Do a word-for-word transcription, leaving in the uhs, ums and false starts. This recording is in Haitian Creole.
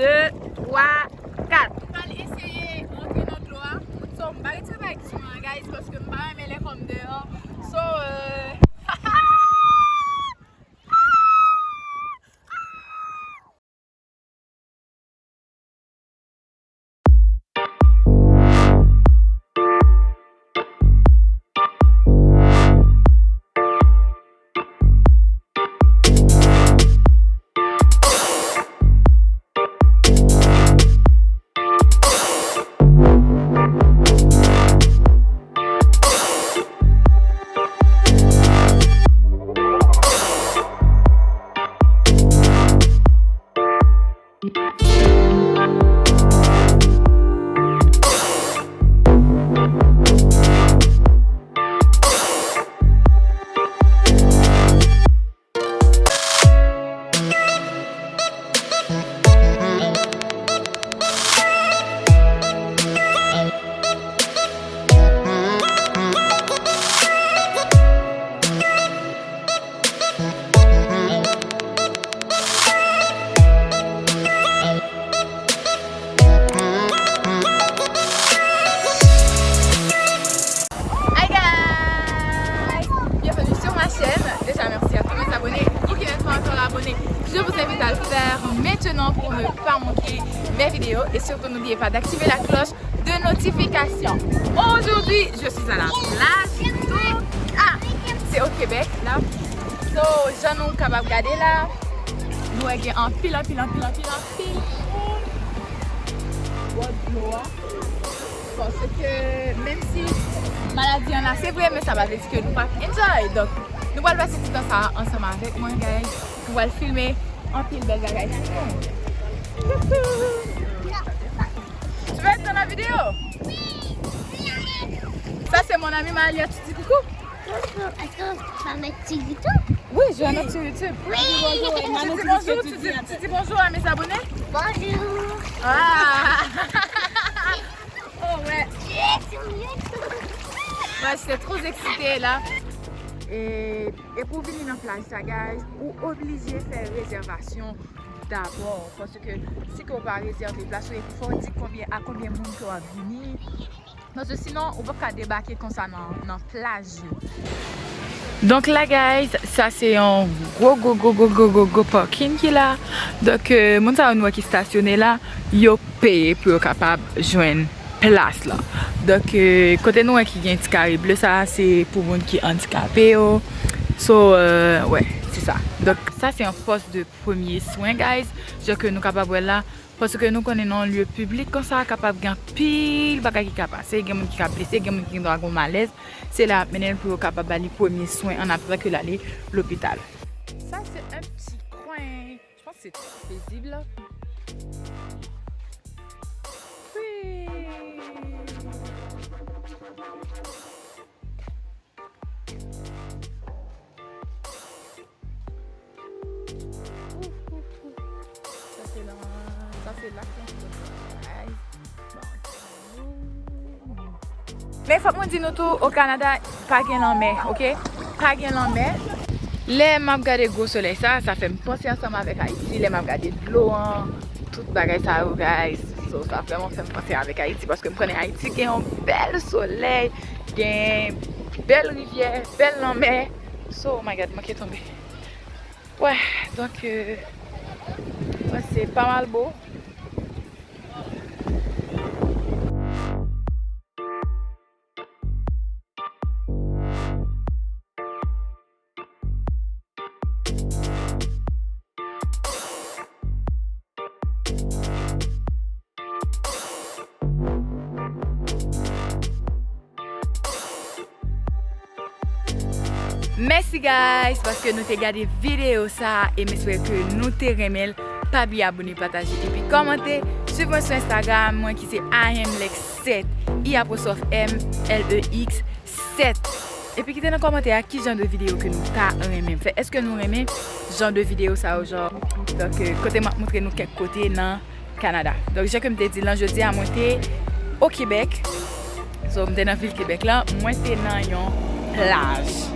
de, twa, kat. M pral eseye rantre nan dlo a. So, m pa retire bagay ki sou mwen an, guys, paske m pa renmen lè kò m deyò. So, euh, Hi guys! Bienvenue sur ma chaîne. Déjà, merci à tous mes abonnés. Vous qui n'êtes pas encore abonnés, je vous invite à le faire maintenant pour ne pas manquer mes vidéos. Et surtout, n'oubliez pas d'activer la cloche de notification. Aujourd'hui, je suis à la plage. Tout, ah, c'est au Québec, là. So, jan nou kapab gade la, nou wè gen anpil, anpil, anpil, anpil, anpil moun bò dlo a. Paske, menm si maladi an la, se vre, men sa pa vle di ke nou p ap enjoy. Donk, nou pral pase ti tan sa a ansanm avèk mwen, guys. Nou pral filme anpil bèl bagay pou nou. Tu veux être dans la vidéo? Ça, c'est mon ami Malia. Tu dis coucou. Bonjour. Est-ce que tu vas mettre sur YouTube? Oui, je vais mettre sur YouTube. Oui. Tu dis bonjour, tu dis, tu dis bonjour à mes abonnés. Bonjour. Ah. Oh, ouais. Je vais sur YouTube. Ouais, j'étais trop excitée, là. E, e pou vini nan plaj sa, guys, ou oblije fè rezèvasyon dabò. Paske si ke w pa rezève plas ou, epi fò w di konbyen, a konbyen moun ke w ap vini. Paske sinon, ou p ap ka debake konsa nan, nan plaj yo. Donk la, guys, sa se yon gwo, gwo, gwo parking ki la. Donk, euh, moun sa yo nou wè ki stasyone la, yo peye pou yo kapab jwenn plas la. Donk, euh, kote nou wè ki gen ti kare ble sa, se pou moun ki andikape yo. So, euh, wè, se sa. Donk, sa se yon pòs de premye swen, guys. Jan ke nou kapab wè la, paske nou konnen nan yon lye piblik konsa, kapab gen anpil bagay ki ka pase, gen moun ki ka blese, gen moun ki gendwa gen malèz. Se la y ap mennen l pou yo kapab ba li premye swen an atandan ke l ale lopital. Ça, c'est un petit coin. Je pense que c'est très paisible. Oui. Sa se la, sa se la ki yon spot, guys. Bon. Men fòk mwen di nou tou, o Kanada, pa gen lanmè, oke? Pa gen lanmè. Lè m ap gade gwo solèy sa, sa fè m panse ansanm avèk Ayiti. Lè m ap gade dlo an, tout bagay sa yo, guys. So, sa vrèman fè m panse avèk Ayiti, paske m konnen Ayiti gen yon bèl solèy, gen bèl rivyè, bèl lanmè. So, oh my God, manke tonbe. Wè, donk, euh, wè, se pa mal bo. Mèsi guys, paske nou te gade videyo sa a, e m espere ke nou te renmen l. Pa bliye abone, pataje, epi kòmante. Swiv mwen sou Instagram mwen ki se I am Lex sept, I apostwòf M L E X sept. Epi kite nan kòmantè a ki jan de videyo ke nou ta renmen m fè. Èske nou renmen jan de videyo sa yo, jan, donk, euh, kote m ap montre nou kèk kote nan Kanada. Donk, jan ke m te di l lan, jodi a, mwen te o Kebèk. So, m te nan vil Kebèk la, mwen te nan yon plaj.